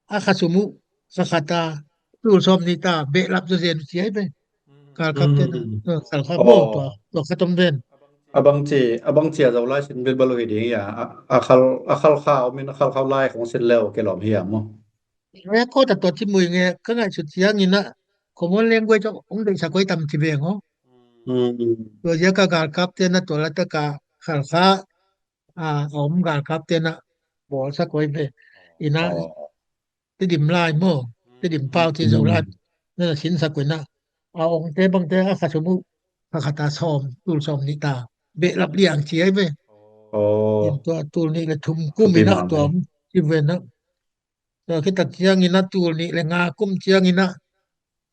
a khasum uh khakhata tul sawm nih ta behlap zawzen uh ci ai ve. Galkapte na Khalkha maw tua tua khatom ven. A bangci a bangci a Zolai sin bilbal uh hi ding hi a, a Khal a Khalkha om in a Khalkha lai khong sin leu kilawm hi a maw. Record a tua ci mui nge ka ngaihsut ciangin a common language ong deihsak uh ai tam ci veng aw. Tua ziaka galkapte na tua laitaka Khalkha a om galkapte na bawlsak uh ai ve. Ina Tedim lai maw, Tedim pau ci Zolai na na sinsak uh ina a ongte bangte a khasum uh khakhata sawm tul sawm nih ta behlap liang ci ai ve. Aw. In tua tul nih le thum kum in ah tua om ci ve na. Tua khit tak ciangin ah tul nih le nga kum ciangin ah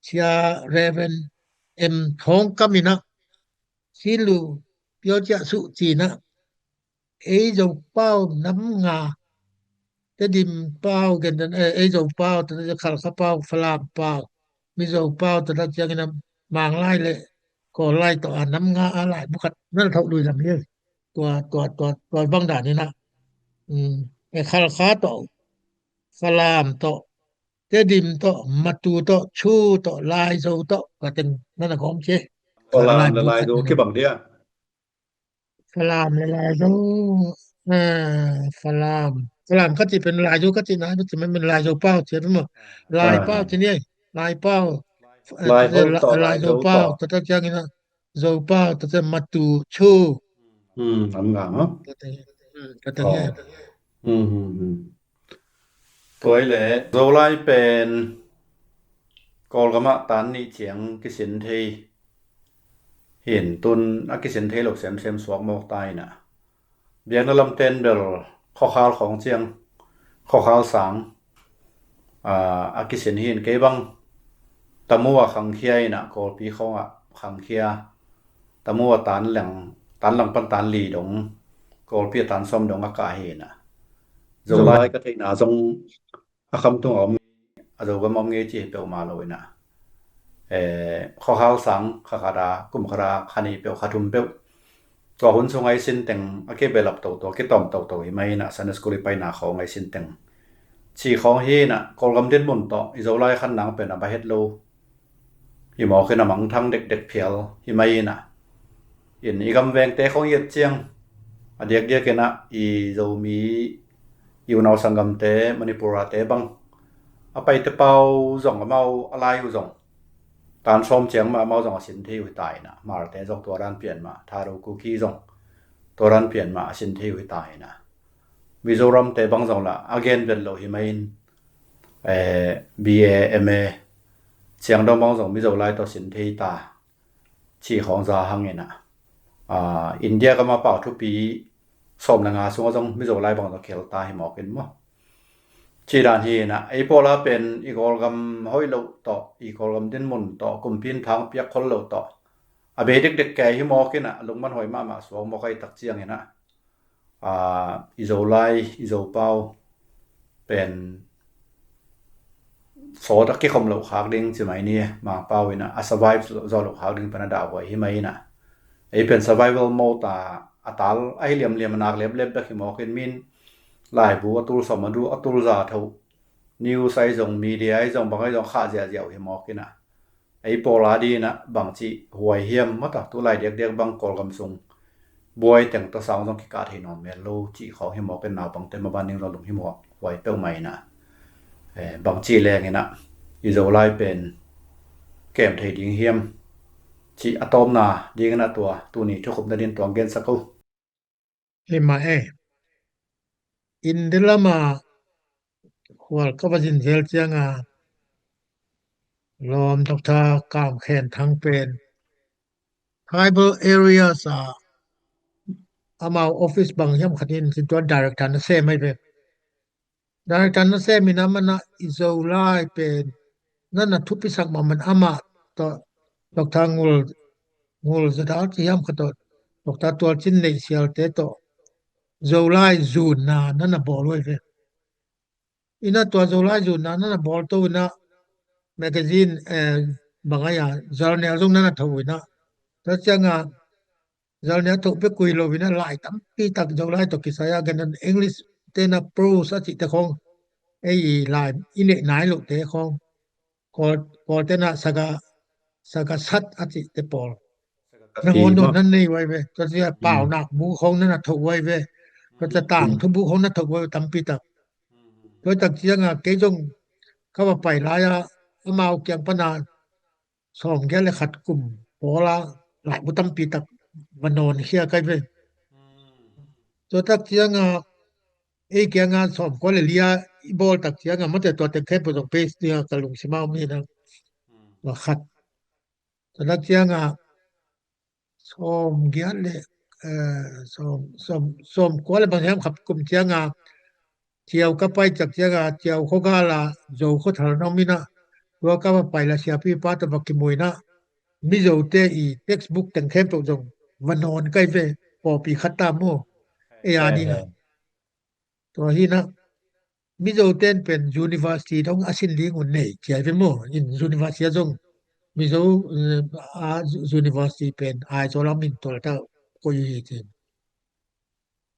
Sia Reverend M Thawng Kam in ah Silu Pio Ciah Suh ci in ah ei Zo pau nam nga, Tedim pau, gen dan, eh, ei Zo pau, tua Khalkha pau, Falam pau, Mizo pau, tua ciangin ah Manglai le Kawllai tawh a nam nga a laibu khat na na thoh lui lam hi. Tua, tua, tua, tua bang dan in ah, um, eh, Khalkha tawh, Falam tawh, Tedim tawh, Matu tawh, Chu tawh, Laizo tawh, ka teng na na gawm ci. Falam le Laizo kibang dia. Falam le Laizo, eh, Falam. Falam ka cih pen Laizo ka cih nai, ka cih pen Laizo pau ci pen maw. Lai pau ci ni, Lai pau. Eh, Laizo pau, tua ciangin ah Zo pau, tua ciang Matu, Chu. Hmm, am nga maw. Ka teng, hmm, ka teng hi. Hmm, hmm, hmm. Tua hi leh Zolai pen Kawlgam ah tan nih ciang kisin thei hi in, tun a kisin thei lo semsem suak mawk ta in ah, biakna lamten bel khuakhal khawng ciang, khuakhal sang, aa, a kisin hi in, kei bang Tamu ah khangkhia in ah, Kawlpi khawng ah khangkhia, Tamu ah tan leng, tan lang pan tan li dong, Kawlpi ah tan sawm dong a kah hi in ah, Zolai ka theihna zong a khamtung a om, a Zogam a om ngei ci hi peuhmah lo in ah, eh, khuakhal sang kha khat a, kum khat a, kha nih peuh, kha thum peuh, tua hun sung a i sin teng a kibehlap toto, a kitawm toto hi mai in ah, Sunday school i paina khawng a i sin teng ci khawng hi in ah, Kawlgam dinmun tawh i Zolai khan nang pen a ba het lo hi mawk in ah, mangthang dekdek phial hi mai in ah, in i gam vengte khawng i et ciang, a diakdiak in ah i Zomi, i unau sanggamte, Manipur a te bang, a Paite pau zong, amau a lai uh zong, tan sawm ciang mah amau zong a sin thei uh hi ta in ah, Hmarte zong tua dan pian mah, Tharo Kuki zong tua dan pian mah a sin thei uh hi ta in ah, Mizoramte bang zong lah a gen vet lo hi mai in, eh, B A, M A ciang dong bang zong Mizo lai tawh sin thei ta ci khawng za hang in ah, ah, India gam a pau thupi sawm le nga sungah zong Mizo lai bang zong khel ta hi mawk in maw. Ci dan hi in ah, ei pawl a pen i Kawlgam hoih loh tawh, i Kawlgam dinmun tawh, kumpi in thang piak khol loh tawh a bei dekdek kei hi mawk in ah, lungman huai mahmah suak mawk ahih tak ciangin ah, aa, i Zolai, i Zopau pen sawt a kikhom loh khak ding ci mai ni, Mangpau in ah a survive zawh loh khak ding pen a dahhuai hi mai in ah, ei pen survival mode a, a tal ahi liamliam, a nak leplep bek hi mawk in, min laibu a tul sawm, a du, a tul za thoh, news ahi zong, media ahi zong, bang ahi zong khah ziahziah uh hi mawk in ah, ei pawl a ding in ah bangci huai hiam maw ta, tulai diakdiak bang Kawlgam sung buai teng tawh sang zong kikah thei nawn mel lo cih khawng hi mawk in, naupangte maban ding zong lung hi mawk huai peuhmah in ah, eh, bangci leng in ah i Zolai pen kem thei ding hiam cih a tawpna ding in ah tua tuni thukhupna ding tuang gensak uh. Hi mah e. India lam a khual ka va zin zel ciang a, lawm Doctor Kam Khen Thang pen tribal areas a amau office bang hiam khat in cin tua director na sem ahi ve. Director na sem in amah in ah i Zolai pen na na thupisak mahmah in, amah tawh Doctor Ngul, Ngul Za Dal ci hiam khat tawh, Doctor Tual Cin Neih Sial te tawh Zolai zunna na na bawl uh ahi ve. In ah tua Zolai zunna na na bawl to in ah magazine, eh, bang ahi a, journal zong na na thoh uh in ah, tua ciang a journal thoh pek uh hi lo in ah, lai tampi tak Zolai tawh kisai a, gen dan English te in ah prose a cihte khawng, ei i lai i neih nai lohte khawng, Kawl, Kawlte in ah saga, saga sat a cihte pawl nangawn dawn na nei uh ahi ve. Tua ciang a paunak bu khawng na na thoh uh ahi ve. Tua ciang a tangthu bu khawng na thoh uh ahi ve tampi tak. Tua tak ciang a kei zong ka va pai lai a, amau kiang pan a sawmgiat le khat kum pawl a laibu tampi tak va nawnkhia ka hi ve. Tua tak ciang a ei kiang a sawmkua le li a i bawl tak ciang a, mate tua teng khempeuh zong page ding a ka lungsim a om hi na. Tua khat. Tua tak ciang a sawmgiat le eh, sawm, sawm, sawmkua le bang hiam khat kum cianga, Tiau ka pai tak cianga, Tiau khua gala Zo khua thal na om ina, tua ka va pai la siapipa tawh va kimu ina, Mizote i textbook teng khempeuh zong va nawn kai ve, pawlpi khat ta maw. Ei a dingah. Tua hi ina, Mizoten pen university dong a sin ding un nei ciai ve maw. In university a zong Mizo, eh, a university pen Aizawl lam in tual ta koi hi cin.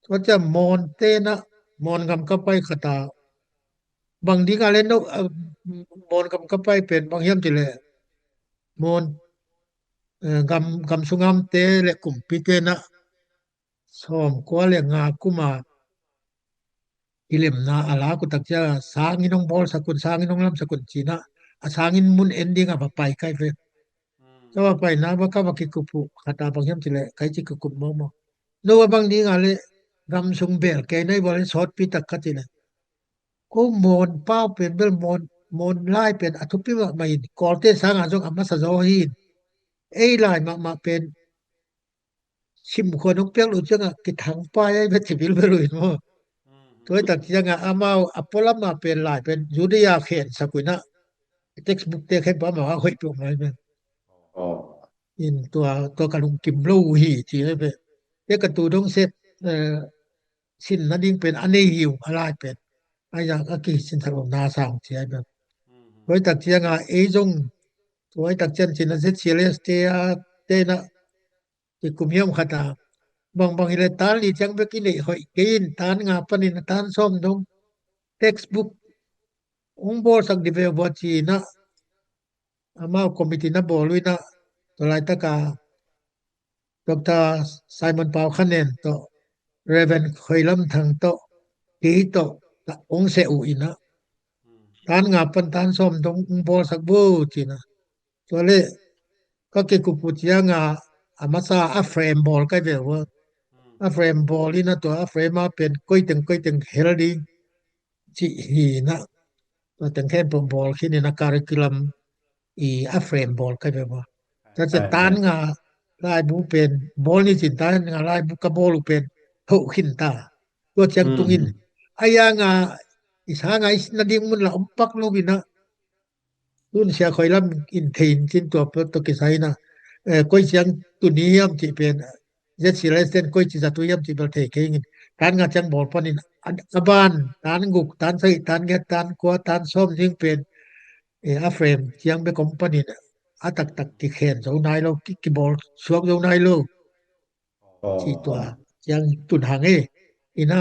Tua ciang Mawn tena, Mawn gam ka pai khata, bang dinga le no, ah, Mawn gam ka pai pen bang hiam cile, Mawn, eh, gam, gam sungam te le kumpi tena, sawmkua le nga kuma kilemna a lak uh tak cianga, sangin hong bawlsak un, sangin hong lamsak un cina, a sangin mun en dinga va pai kai ve. Ka va paina va ka va kikup uh khata bang hiam cile, kai ci kikup mawmaw. No a bang dinga le gam sung bel kei nai bawlin sawtpi tak ka cile. Ko Mawn pau pen bel Mawn, Mawn lai pen a thupi mahmah in, Kawlte sanga zong a masa zaw hi in. Ei lai mahmah pen sim khuan hong piak lo cianga kithang pai ai ve ci bilbel uh in maw. Tua i tak cianga amau a pualama pen lai pen Judea khensak uh ina, textbook te khenpa amau a hoih peuh mai pen. In tua, tua ka lungkim lo uh hi ci ai ve. Te ka tu dong sep, eh, sin nading pen a nei hi uh a lai pen. Ai a, a kisinsak lo na sang ci ai pen. Tua i tak cianga ei zong, tua i tak cian cina Z C L S te a, tena, i kum hiam khata, bangbang hile tan li ciang bek i neih hoih kei in, tan nga panin a tan sawm dong textbook hong bawlsak di ve vua cina, amau committee na bawl uh ina, tua laitaka Doctor Simon Pau Khanen tawh, Reverend Khoi Lam Thang tawh, kei tawh hong seh uh ina, tan nga pan tan sawm dong hong bawlsak bu cina. Tua le ka kikup uh cianga a masa a frame bawl kai ve uh a. A frame bawl ina tua a frame a pen koiteng koiteng hel ding cih hi ina. Tua teng khempeuh bawl khin ina curriculum i a frame bawl kai ve uh a. Tua ciang tan nga laibu pen bawl ni cin, tan nga laibu ka bawl uh pen thoh khin ta. Tua ciang tungin a yanga i sanga i sin nading mun la om pak lo ina. Tun sia khoi lam in thei in cin tua peuh tawh kisai ina, eh, koi ciang tuni hiam cih pen, Z C L S ten koi ci zat uh hiam cih bel thei kei ing in. Tan nga ciang bawl panin a, a ban tan guk, tan sagih, tan giat, tan kua, tan sawm ding pen, eh, a frame ciang bek om panin a taktak kikhen zo nai lo, ki, kibawl suak zo nai lo. Ci tua ciang tun hang e. Ina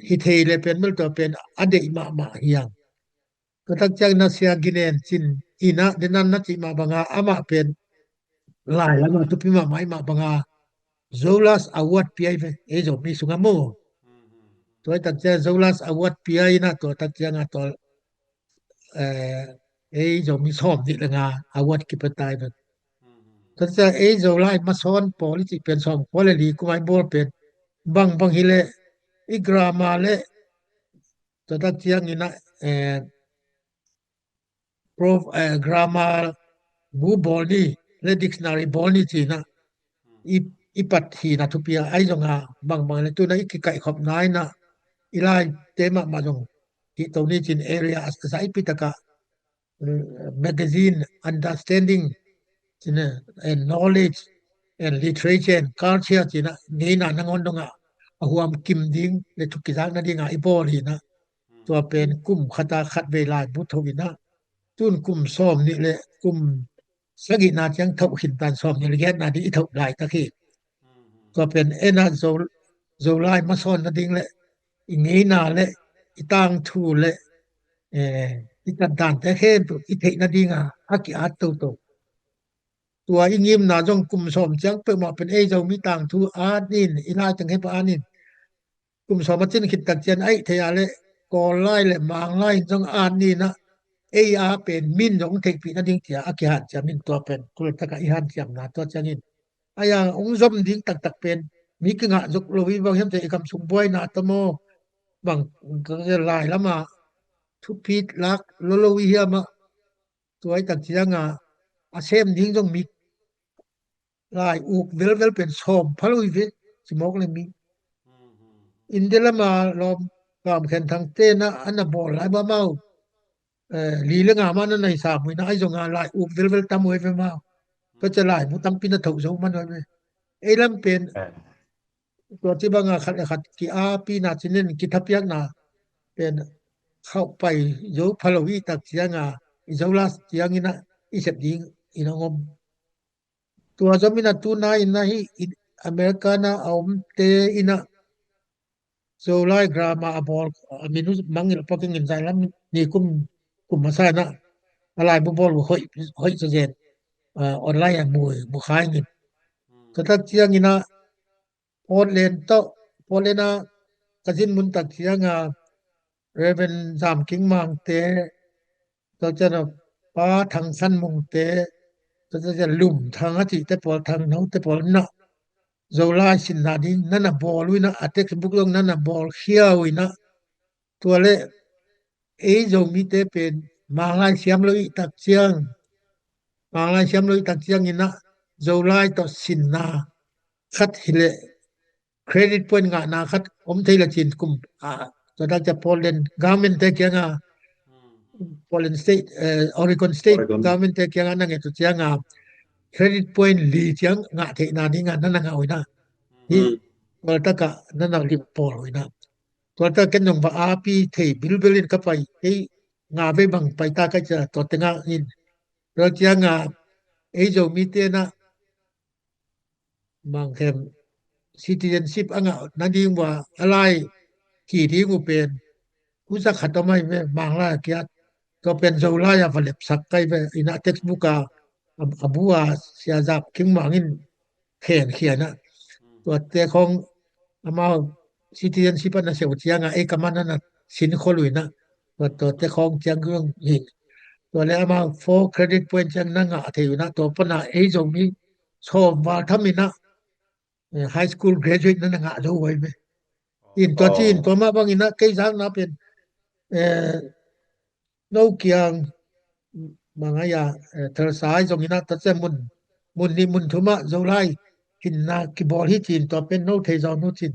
hi thei le pen bel tua pen a deih mahmah hiang. Tua tak ciang na sia ginen cin ina, denan na cih mah banga amah pen lai lama thupi mahmah i mah banga Zolas Award pia i ve, ei Zomi sunga maw. Tua i tak ciang Zolas Award pia ina, tua tak cianga tua, eh, ei Zomi sawm nih le nga Award kipia ta i ve. Tua tak ciang ei Zolai masawn pawl i cih pen sawmkua le li kuma i bawl pen bangbang hileh i grammar le tua tak ciang ina, eh, prof, eh, grammar bu bawl ni le dictionary bawl ni cina i, i pat hina thupi a, ai zonga bangbang le tuna i kikaihkhopna ina i laite mahmah zong hih to ni cin area a zaipi taka, eh, magazine understanding cina, and knowledge and literature and culture cina ngeina nangawn donga a huam kim ding le thukizak nadinga i bawl hina. Tua pen kum khata khat vei laibu tho ina, tun kum sawm nih le kum sagihna ciang thoh khin tan, sawm nih le giatna ding i thoh laitak hi. Tua pen ena Zo, Zolai masawn nading le i ngeina le i tangthu le, eh, i tatdante khempeuh i theih nadinga a ki-at toto. Tua i ngimna zong kum sawm ciang peuhmah pen ei Zomi tangthu at nin, i laiteng khempeuh at nin. Kum sawm a cin khit tak ciang aih thei a le Kawl lai le Mang lai in zong at nina, ei a pen min zong theihpih nading cia a kihanciam in, tua pen kultaka i hanciamna tua ciangin. Ai a hong zom ding taktak pen mi kingah zok lo i bang hiam cia i kam sung buaina ta maw, bang lai lama thupit lak lolo i hiama, tua i tak cianga a sem ding zong mi lai uk velvel pen sawm pha lo i ve. Simawk le mi. India lama lawm Kam Khen Thang te na a na bawl lai ba mau. Eh, li le nga ma na nai sa mui na ai zong a lai uk velvel tam ui ve mau. Ka ca lai mu tampi na tho zo man ui ve. Ei lam pen tua ci banga khat le khat ki api na cinen ki thapiak na pen khauh pai zo phalo i tak cianga i zo las ciangina i sep ding ina ngom. Tua zom ina tuna ina hi America na a omte ina Zolai grammar a bawl a min uh mangil paking in zailam ni kum kum masa ina a lai bu bawl hoih hoih sa zen online a mui mu khai ngin. Ka tak ciangina Portland tawh Portland a ka zin mun tak cianga Reverend Zam King Mangte, tua ciang a Pa Thang San Mungte, tua ciang a Lum Thang a cihte pawl, Thang Note pawl na Zolai sinna ding nana bawl uina a textbook dong nana bawl khia uina tua le ei Zomite pen Manglai siam lo i tak ciang Manglai siam lo i tak ciang ina Zolai tawh sinna khat hi le credit point ngahna khat om thei la cin kum a tua tak ca Portland government te kianga Portland State, eh, Oregon State government te kianga na nge tu cianga credit point li ciang ngah theihna dinga nana ngah uina hi tua taka nana lim pawl uina tua taka ken zong va api thei bilbil in ka pai hei nga vei bang pai ta ka ca tua tenga in tua cianga ei Zomite na Mangkhem citizenship a ngah nading ua a lai ki ding uh pen husa khat om ai ve Manglai a kiat tua pen Zolai a va lepsak kai ve ina textbook a a bu a Sia Zap King Mang in khen khiana tua te khong amau citizenship a na seu cianga ei kamana na sin kholuina tua tua te khong ciang hi tua le amau four credit point ciang na ngah thei uina tua pana ei Zomi sawm val tham ina high school graduate na na ngah zo vai ve. In tua ci in tua ma bang ina kei zak na pen no kiang mangai a thelsai zong ina tua ciang mun mun ni mun thuma Zolai hinna kibawl hi ci in tua pen no thei zaw nu cin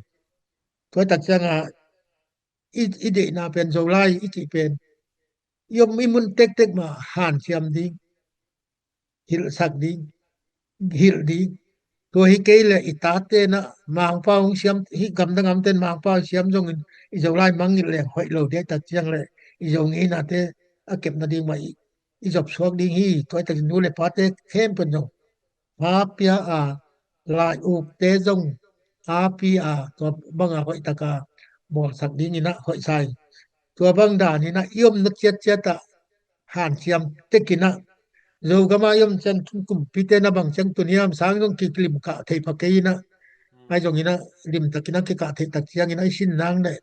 tua tak cianga i deihna pen Zolai i cih pen i om i mun tektek ma hanciam ding hilhsak ding hilh ding tua hi kei le i tate na Mangpau hong siam hi gamdang amten Mangpau siam zongin i Zolai mangngilh leng hoih lo dia i tak ciang le i Zo ngeinate a kepna ding mah i zop suak ding hi tua i tak nu le pate khempeuh zong Hapia a lai ukte zong api a tua banga hoih taka bawlsak dingina hoih sa in tua bang danina i omna ciatciata hanciam tekina Zogama i om cian tun kumpite na bang ciang tun hiam sang zong kiklim kah theih pha kei ina ai zongina limtakina kikah theih tak ciangina i sin nang le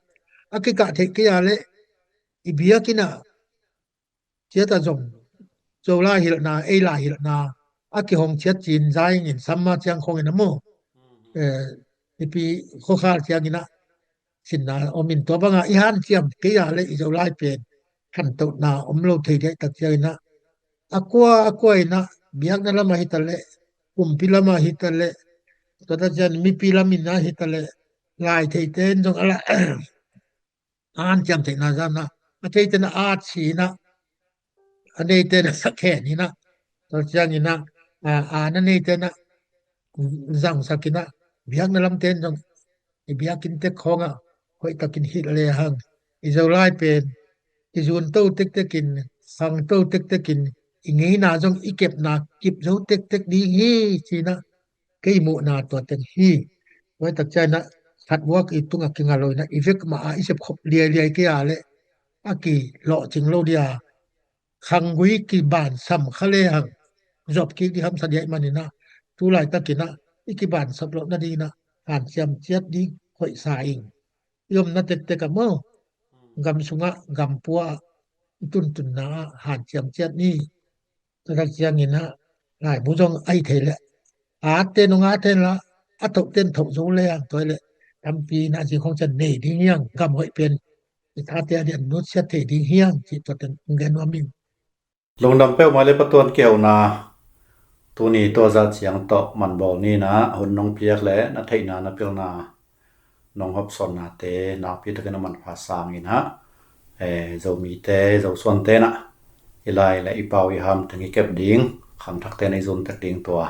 a kikah theih kei a le i biakina ciata zong Zolai hilhna ei lai hilhna a kihong ciat cin zaingin samma ciang khongin a maw nipi khuakhal ciangina sinna omin tua banga i hanciam kei a le i Zolai pen khantohna om lo thei diai tak ciangina a kua a kua ina biakna lama hita le kumpi lama hita le tua ta cian mipi lamina hita le lai theite in zong a la a hanciam theihna zana a theitena at sina a neitena a khenina tua ciangina a na neitena zangsakina biakna lamten zong i biakin tek khonga hoihtakin hilh le hang i Zolai pen i zunto tektekin sangto tektekin i ngeina zong i kepna kip zo tektek ding hi cina kei muhna tua teng hi. Tua i tak ciangina khat vuak i tunga kinga loina i vek ma a i sepkhop liailiai kei a le a kilawhcing lo dia khanggui kibansam kha le hang zop kik di hamsa diai manina tu laitakina i kibansap lohna dingina hanciam ciat ding hoih sa ing i omna tektek a maw gam sungah gam pua i tuntunna ah hanciam ciat ni. Tua tak ciangina laibu zong ahi thei le atte nong atte la a thohten thoh zo le ang tua le tampi na zing khong cian nei ding hiang gam hoih pen i thate a dian nutsiat thei ding hiang cih tua teng ong gen nuam ing. Lungdam peuhmah le patuan kiauna Tuni tua zah ciang tawh manbawl ni-in ah hun nong piak le na theihna na pilna nong hawmsawnna te nakpi takin a manpha sangin ah, eh, Zomite, Zosuante na i lai le i pau i ham teng i kep ding, khangthakte na i zun tek ding tua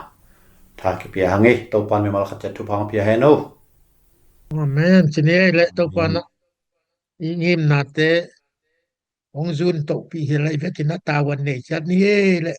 tha kipia hang hi. Topan mimal khat ciat thupha hong pia hen o. Amen. Ci ni ei le Topan ah i ngimnate hong zun tohpih hi lai vekin a tavuan nei ciat ni ei le.